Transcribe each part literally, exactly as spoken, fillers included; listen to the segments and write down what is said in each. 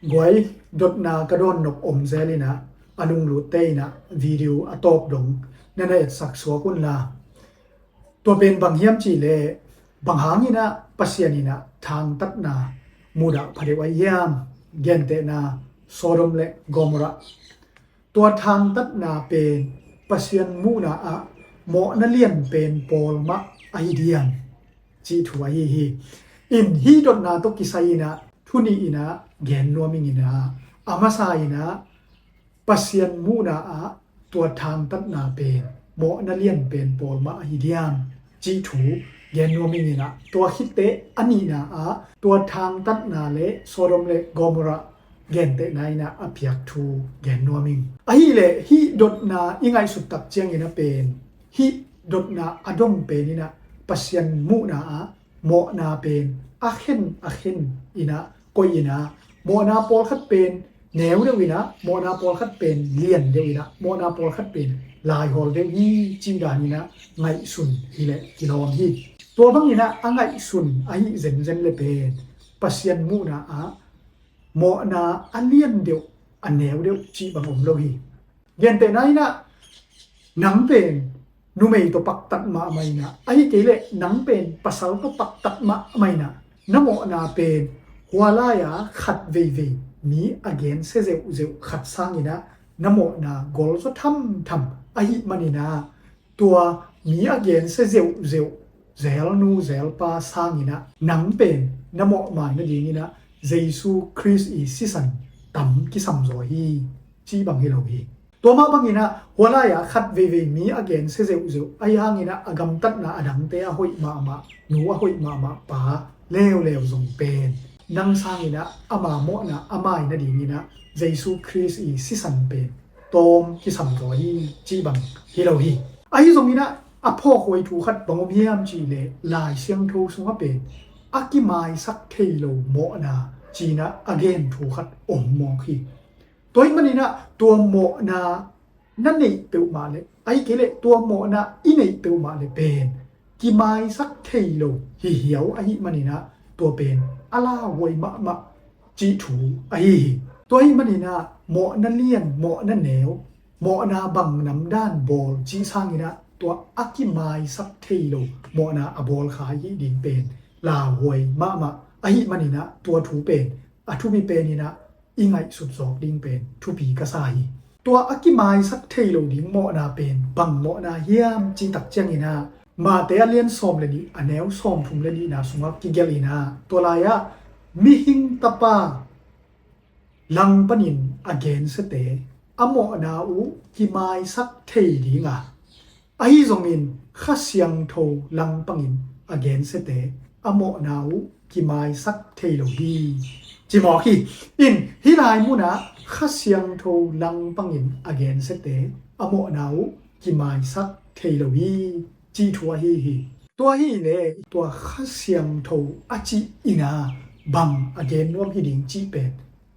Guai, dotna ka dawn nop om zel inah a lunglutte inah video a tawp dong na na etsak suak unla. Tua pen bang hiam cihleh, bang hang inah Pasian inah thangtatna mudah pha deuh ahi hiam? Gentehna, Sodom le Gomorrah. Tua thangtatna pen Pasian muhna ah mawhna lian pen pawl mah ahi diam, cih thu ahi hi. In hih dotna tawh kisai inah thu nih inah gen nuam ing inah, a masa inah Pasian muhna ah tua thangtatna pen mawhna lian pen pawl mah ahi diam, cih thu gen nuam ing inah, tua khit teh a nihna ah tua thangtatna le Sodom le Gomorrah gentehna inah a piak thu gen nuam ing. Ahih leh hih dotna i ngaihsut tak ciangin a pen, hih dotna a dong pen inah Pasian muhna ah mawhna pen a khen a khen inah koih inah, mawhna pawlkhat pen neu deuh inah, mawhna pawlkhat pen lian deuh inah, mawhna pawlkhat pen laihawl deuh hi, cih dan inah ngaihsun hileh kilawm hi. Tua bang inah a ngaihsun ahi zenzen le pen Pasian muhna ah mawhna a lian deuh, a neu deuh cih bang om lo hi. Gentehna inah nang pen numei tawh paktat mahmah inah, ahih kei leh nang pen pasal tawh paktat mahmah inah, na mawhna pen hua lai-a khat veivei mi a gensia zeuhzeuh khat sang inah na mawhna golzaw thamtham ahih man inah, tua mi a gensia zeuhzeuh zelnu zelpa sang inah nang pen na mawhmai nading inah Jesu Khrist i sisan tam kisam zaw hi, cih bang hi lo hi. Tua mah bang inah hua lai-a khat veivei mi a gensia zeuhzeuh ahi hang inah a gamtatna a dangte a hoih mahmah nu, a hoih mahmah pa leuleu zong pen nang sang inah ama mawhna a mai nading inah Jesu Khrist i sisan pen tawm kisam zaw hi, cih bang hi lo hi. Ahi zong inah a phawkhuai thu khat bang om hiam cihleh, Lai Siangtho sungah pen a kimaisak thei lo mawhna ci inah a gen thu khat om mawk hi. Tua ahih man inah tua mawhna na neih peuhmah le, ahih kei leh tua mawhna i neih peuhmah le pen kimaisak thei lo hi hiau ahih man inah tua pen a lauhuai mahmah cih thu ahi hi. Tua ahih man inah mawhna lian, mawhna neu, mawhna bang namdan bawl cih sang inah tua a kimaisak thei lo mawhna a bawl kha hih ding pen lauhuai mahmah ahih man inah tua thu pen a thupi pen inah i ngaihsut zawk ding pen thupi ka sa hi. Tua a kimaisak thei lo ding mawhna pen bang mawhna hiam cih tak ciang inah, Mate a lian sawm le nih, a neu sawmthum le nihna sungah kigelh inah, tua lai-ah mihing tapa langpanin a gensiate a mawhna uh kimaisak thei ding a, ahi zongin Kha Siangtho langpangin a gensiate a mawhna uh kimaisak thei lo hi, ci mawk hi. In hih lai munah Kha Siangtho langpangin a gensiate a mawhna uh kimaisak thei lo hi, cih thu ahi hi. Tua hi leh tua Kha Siangtho a cih inah bang a gen nuam hi ding cih pen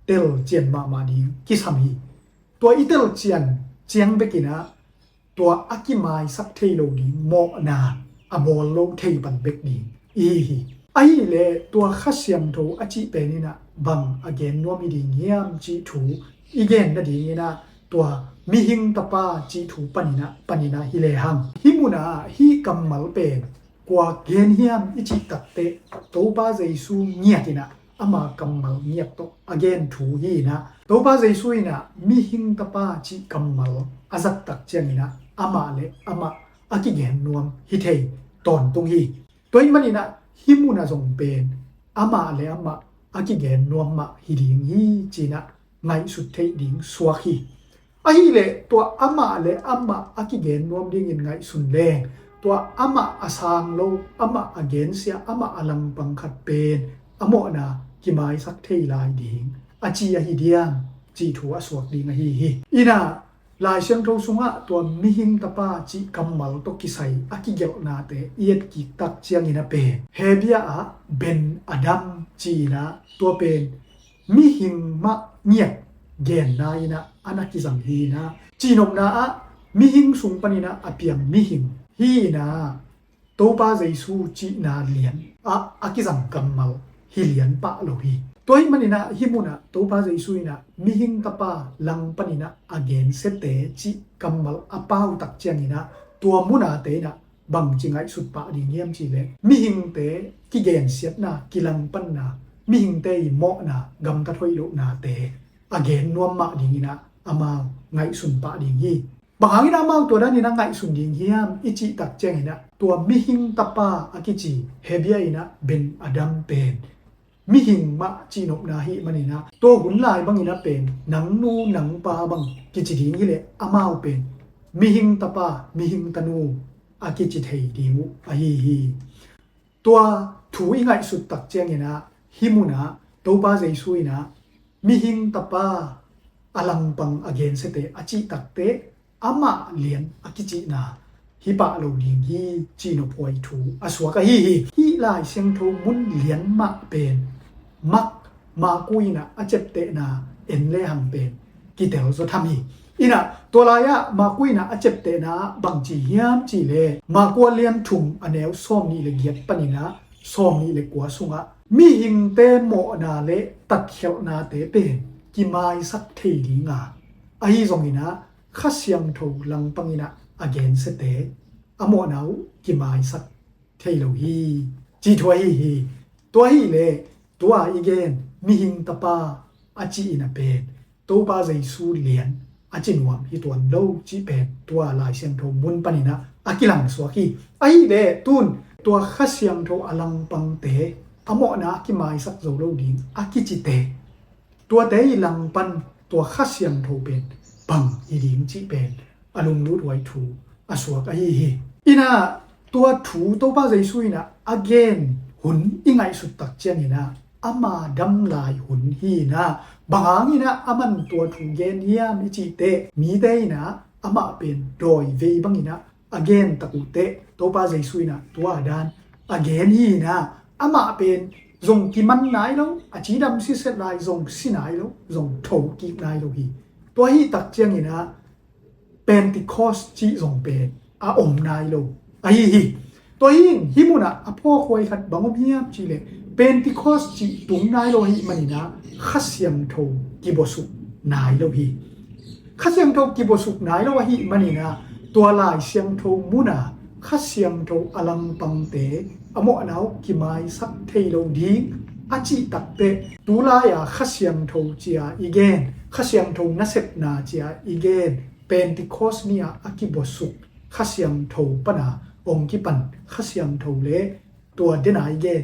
telcian mahmah ding kisam hi. Tua i telcian ciang bek inah tua a kimaisak thei lo ding mawhna a bawl lo thei pan bek ding i hi hi. Ahi leh tua Kha Siangtho a cih pen inah bang a gen nuam hi ding hiam cih thu i gen nading inah tua mihing tapa cih thu pan inah, pan inah hi lehang, hih munah hih kammal pen kua gen hiam i cih takteh Topa Jesu ngiat inah ama kammal ngiat tawh a gen thu hi inah, Topa Jesu inah mihing tapa cih kammal a zat tak ciang inah amah le amah a kigen nuam hi thei tawntung hi. Tua ahih man inah hih munah zong pen amah le amah a kigen nuam mah hi ding hi ci inah ngaihsut theih ding suak hi. Ahi leh tua amah le amah a kigen nuam dingin ngaihsun leng, tua amah a sang lo, amah a gensia, amah a langpang khat pen a mawhna kimaisak thei lai ding a ci ahi diam cih thu a suak ding ahi hi. Inah Lai Siangtho sungah tua mihing tapa cih kammal tawh kisai a kigelhnate i etkik tak ciangin a pen Hebru ah Ben Adam ci inah tua pen mihing mah ngiat genna inah a na kizang hi inah, cihnopna ah mihing sung pan inah a piang mihing hi inah, Topa Jesu cihna lian ah a kizang kammal hi lian pah lo hi. Tua hih maninah hih munah Topa Jesu inah mihing tapa langpaninah a gensiate cih kammal a pautak cianginah tua munate inah bangci ngaihsut pah ding hiam cihleh mihingte kigensiatna, kilangpanna, mihingte i mawhna, gamtat hoih lohnate a gen nuam mah dinginah amau ngaihsun pah ding hi. Bang hangin amau tua daninah ngaihsun ding hiam i cihtak cianginah tua mihing tapa a kici Hebia inah Ben Adam pen mihing mah cihnopna hih maninah tua hun lai banginah pen nangnu nangpa bang kici ding hileh amau pen mihing tapa mihing tanu a kici thei ding uh ahi hi. Tua thu i ngaihsut tak cianginah hih munah Topa Jesu inah mihing tapa a langpang a gensiate a cihtakte amah lian a kicihna hi pah lo ding hi cihnophuai thu a suak ahi hi. Hih Lai Siangtho mun lian mah pen Mak, Maku inah a ceptehna en lehang pen kitel zaw tham hi. Inah tua lai-ah Maku inah a ceptehna ah bangci hiam cihleh Maku a lian thum a neu sawmnih le giat paninah sawmnih le kua sungah mihingte mawhna le tatkhialhnate pen kimaisak thei dinga ahi zonginah Kha Siangtho langpanginah a gensiate a mawhna uh kimaisak thei lo hi, ci thu ahi hi. Tua hileh tua i gen mihing tapa a ci inah pen Topa Jesu lian a ci nuam hi tuan lo cih pen tua Lai Siangtho mun paninah a kilangsuak hi. Ahileh tun tua Kha Siangtho a langpangte a mawhna a kimaisak zo lo ding a kicite tuate i langpan tua Kha Siangtho pen bang hi ding cih pen a lungluthuai thu a suak ahi hi. Inah tua thu Topa Jesu inah a gen hun i ngaihsut tak cianginah ama dam lai hun hi inah bang hanginah aman tua thu gen hiam i cihteh mite inah amah pen dawi vei banginah a gen tak uhteh Topa Jesu inah tua dan a gen hi inah amah pen zong kiman nai lo, a cidam siset lai zong si nai lo, zong tho kik nai lo hi. Tua hih tak cianginah Pentecost cih zong pen a om nai lo ahi hi. Tua hi in hih munah a phawkhuai khat bang om hiam cihleh Pentecost cih tung nai lo ahih maninah Kha Siangtho kibuasuk nai lo hi. Kha Siangtho kibuasuk nai lo ahih maninah tua Lai Siangtho muna Kha Siangtho a langpangte a mawhna uh kimaisak thei lo ding a cihtakteh tulai-a Kha Siangtho cia i gen, Kha Siangtho nasepna cia i gen Pentecost ni-a a kibuasuk Kha Siangtho pana hong kipan Kha Siangtho le tua dena i gen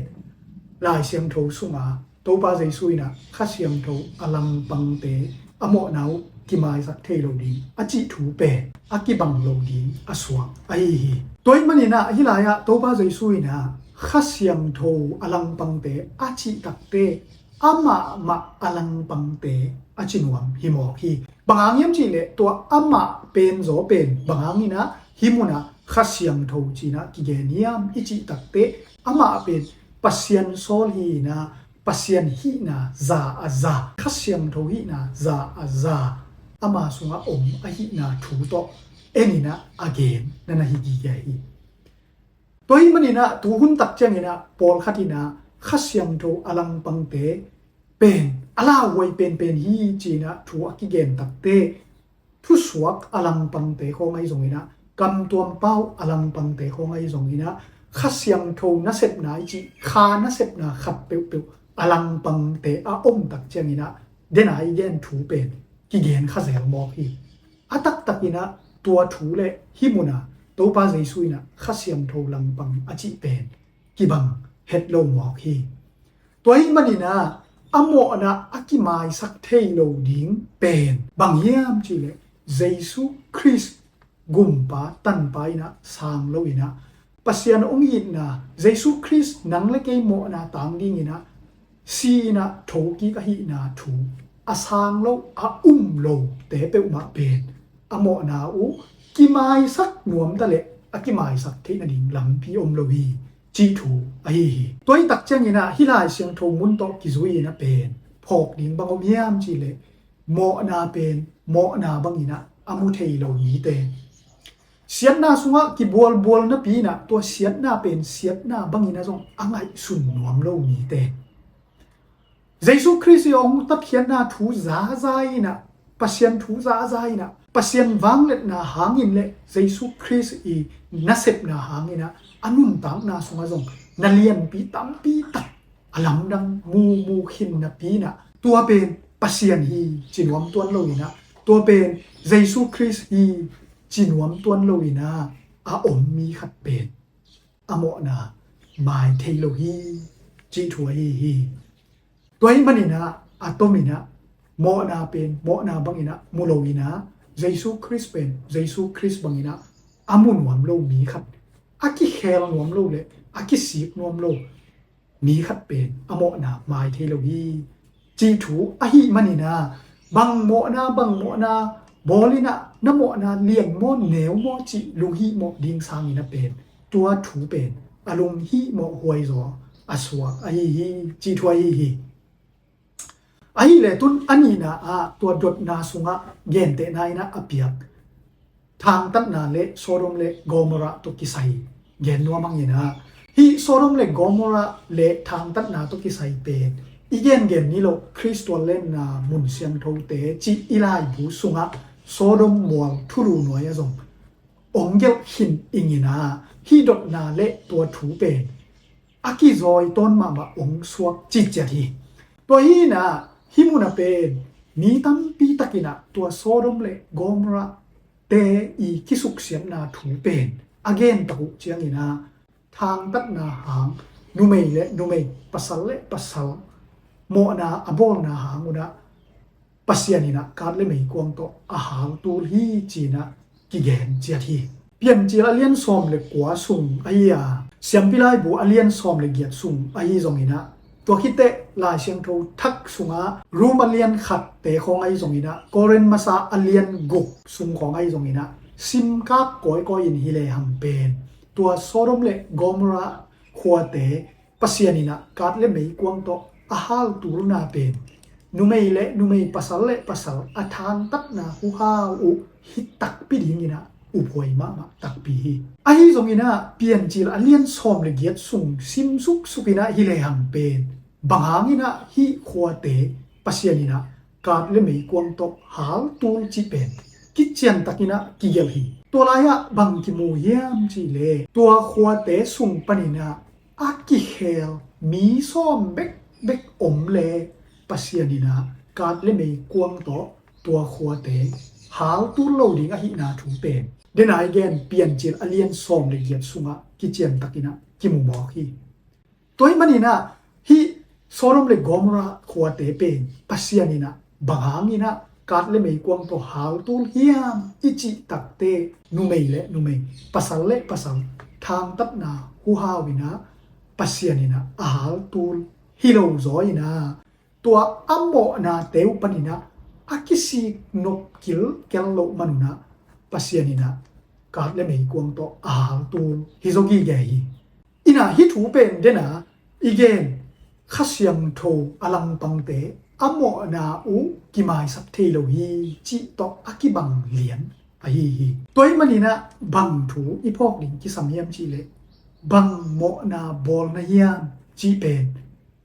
Lai Siangtho sunga Topa Jesu inah Kha Siangtho a langpangte a mawhna uh kimaisak thei lo ding a cih thu pen a kibang lo ding a suak ahi hi. Tua hih maninah hih lai-ah Topa Jesu inah Kha Siangtho a langpangte a cihtakte amah mah a langpangte a ci nuam hi mawk hi. Bang hang hiam cihleh tua amah pen zaw pen bang hanginah hih munah Kha Siangtho cinah kigen hiam i cihtakteh amah pen Pasian sawl hi inah Pasian hihna za a za, Kha Siangtho hihna za a za ama sungah om ahihna thu tawh eninah a gen na na hi gige hi. Tua hih maninah tuhun tak cianginah pawlkhat inah Kha Siangtho a langpangte pen a lauhuai penpen hi cinah thu a kigen takte thusuak a langpangte khawng ahi zonginah kamtuampau a langpangte khawng ahi zonginah Kha Siangtho nasepna i cih kha nasepna khat peuhpeuh a langpangte a om tak cianginah dena i gen thu pen kigen kha zel mawk hi. A taktakinah tua thu le hih muna Topa Jesu inah Kha Siangtho langpang a cih pen kibang het lo mawk hi. Tua hih maninah a mawhna a kimaisak thei lo ding pen bang hiam cihleh Jesu Khrist gumpa tanpa inah sang lo inah Pasian hong itna Jesu Khrist nang le kei mawhna tang dinginah si inah thokik ahihna thu a sang lo a um lote peuhmah pen a mawhna uh kimaisak nuamta le a kimaisak theih nading lampi om lo hi cih thu ahi hi. Tua hih tak cianginah hih Lai Siangtho mun tawh kizui inah pen phawk ding bang om hiam cihleh mawhna pen mawhna banginah a mu thei lo mite, siatna sungah kibualbual napi inah tua siatna pen siatna banginah zong a ngaihsun nuam lo mite, Jesu Khrist i hong tatkhiatna thu zaza inah, Pasian thu zaza inah, Pasian vangliatna hangin le Jesu Khrist i nasepna hanginah a nuntakna sungah zong na lianpi tampi tak a lamdang mumu khin napi inah, tua pen Pasian hi ci nuam tuan lo inah, tua pen Jesu Khrist hi ci nuam tuan lo inah a om mi khat pen a mawhna mai thei lo hi cih thu ahi hi. Tua ahih maninah a tominah mawhna pen mawhna banginah mu lo inah, Jesu Khrist pen Jesu Khrist banginah a mu nuam lo mi khat, a kikhel nuam lo le a kisik nuam lo mi khat pen a mawhna mai thei lo hi cih thu ahih maninah, bang mawhna bang mawhna bawl inah na mawhna lian maw neu maw cih lunghihmawh ding sangin a pen tua thu pen a lunghihmawh huaizaw a suak ahi hi cih thu ahi hi. Ahileh tun a nihna ah tua dotna sungah gentehna inah a piak thangtatna le Sodom le Gomorrah tawh kisai gen nuam hanginah, hih Sodom le Gomorrah le thangtatna tawh kisai pen i gengen ni lo Khrist tuallenna mun siangthote cih i laibu sungah Sodom mual thulu nuai ah zong ong gelh khin inginah, hih dotna le tua thu pen a kizawi tawn mahmah ong suak citciat hi. Tua hinah hih muna pen mi tampi takinah tua Sodom le Gomorrah te i kisuksiatna thu pen a gen tak uh cianginah, thangtatna hang numei le numei, pasal le pasal mawhna a bawlna hang unah Pasian inah kat le meikuang tawh a haltul hi cinah kigen ciat hi. Piancil a lian sawm le kua sung ahi a, Siampi Laibu a lian sawm le giat sung ahi zonginah, tua khiteh Lai Siangtho thak sungah Rom a lian khatte khawng ahi zonginah, Korin masa a lian guk sung khawng ahi zonginah, simkak kawikawi in hi lehang pen tua Sodom le Gomorrah khuate Pasian inah kat le meikuang tawh a haltulna pen numei le numei, pasal le pasal a thangtatna huhau uh hi takpi dinginah uphuai mahmah takpi hi. Ahi zonginah Piancil a lian sawm le giat sung sim suksuk inah hi lehang pen bang hanginah hih khuate Pasian inah kat le meikuang tawh haltul cih pen kician takinah kigelh hi. Tua lai-ah bang kimu hiam cihleh, tua khuate sung paninah a kikhel mi sawm bekbek om le Pasian inah kat le meikuang tawh tua khuate haltul lo ding ahihna thu pen dena i gen Piancil a lian sawm le giat sungah kician takinah kimu mawk hi. Tua ahih maninah hih Sodom le Gomorrah khuate pen Pasian inah bang hanginah kat le meikuang tawh haltul hiam i cih takteh, numei le numei, pasal le pasal thangtatna huhau inah Pasian inah a haltul hi lo zaw inah, tua a mawhnate uh paninah a kisik nop kilkel loh manunah Pasian inah kat le meikuang tawh a haltul hi zaw gige hi. Inah hih thu pen dena i gen Kha Siangtho a langpangte a mawhna uh kimaisak thei lo hi cih tawh a kibang lian ahi hi. Tua ahih maninah bang thu i phawk ding kisam hiam cihleh, bang mawhna bawl na hiam cih pen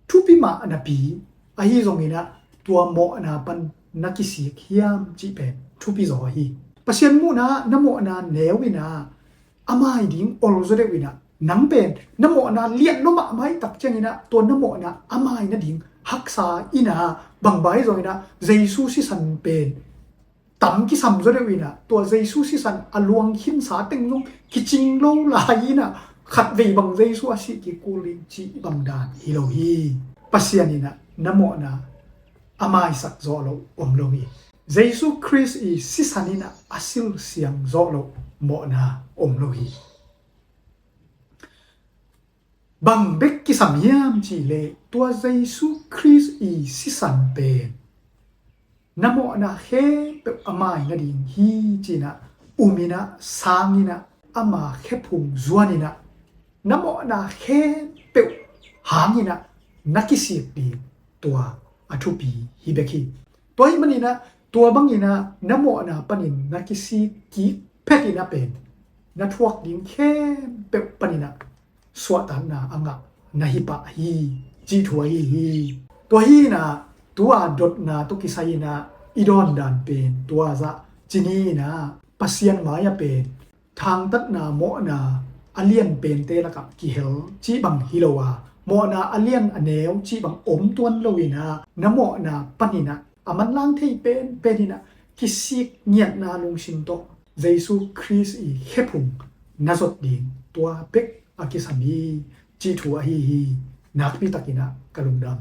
thupi mah napi ahi zonginah, tua mawhna pan na kisik hiam cih pen thupi zaw hi. Pasian muhna na mawhna neu inah a mai ding ol zaw deuh inah, nang pen na mawhna lian lua mahmah i tak cianginah tua na mawhna a mai nading haksa inah, bang bang ahi zonginah Jesu sisan pen tam kisam zaw deuh inah, tua Jesu sisan a luang khinsa teng zong kicing lo lai inah, khatvei bang Jesu a sih kikul ding cih bang dan hi lo hi. Pasian inah na mawhna a maisak zawh loh om lo hi. Jesu Khrist i sisan inah a silsiang zawh loh mawhna om lo hi. Bang bek kisam hiam cihleh, tua Jesu Khrist i sisan pen na mawhna khempeuh a mai nading hi cinah, um inah, sang inah, ama khephung zuan inah, na mawhna khempeuh hanginah na kisik ding tua a thupi hi bek hi. Tua ahih maninah tua banginah na mawhna panin na kisik kik phet inah pen na thuak ding khempeuh paninah suahtakna a ngah na hi pah hi cih thu ahi hi. Tua hi inah, tua dotna tawh kisai inah i dawn dan pen tua zah ci ni inah, Pasian mai-ah pen thangtatna mawhna a lian pente lakah kihel cih bang hi lo a, mawhna a lian a neu cih bang om tuan lo inah, na mawhna pan inah a manlang thei penpen inah kisik ngiatna lungsim tawh Jesu Khrist i khephung na zot ding tua bek a kisam hi cih thu ahi hi. Nakpi tak inah ka lungdam.